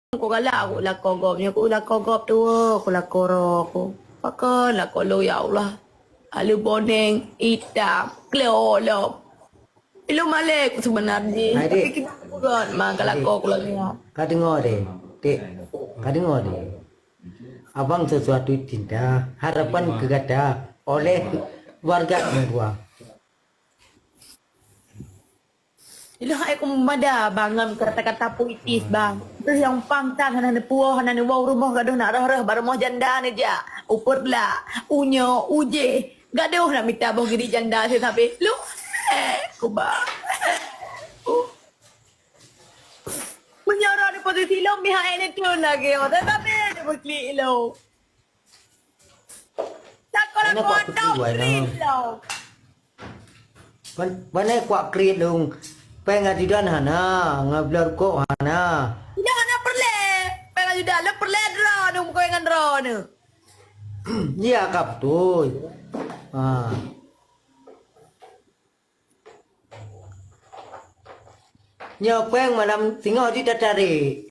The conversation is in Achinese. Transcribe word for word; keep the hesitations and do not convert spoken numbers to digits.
Ku galak ku lakoe gob nyoe, ku lakoe gob tuwoe, ku lakoe droe ku. Pakon lakoe lôn ya Allah. Aleue boneng, itam, kleu lom. Ilôn malèe ku seubeuna jih, tapi kiban ku peugöt ma ka lakoe ku lagèe nyan. Ka deungö deh, Dek. Ka deungö deh. Abang sesuatu cinta, harapan keu gata oleh warga Meuruwa. Ilôn hai ku meumada bang ngon kata-kata puitis bang. Deuh nyang pang tan hana neupuwoe, hana neuwoe rumoh, gadôh nak rhöh-rhöh bak rumoh janda neujak. U Peureulak, u nyoe, u jéh. Gadôh nak mita boh giri janda siat sabé. Lôn ku bang. Meunyoe droeneuh posisi lôn, meuhai neutreun lagèe nyoe, teutabé neubeuet klik lôn. Takot aku atau klik lôn. Ban-, bana kuat kriet lôn. Péng ajudan hana, ngon bloe rukok hana. Tidak hana peureulèe. Péng ajudan, lôn peureulèe droeneuh, meukoh ngon droeneuh. Iya, ka beutôi. Ha. Nyoe péng malam singoh jih tatarek.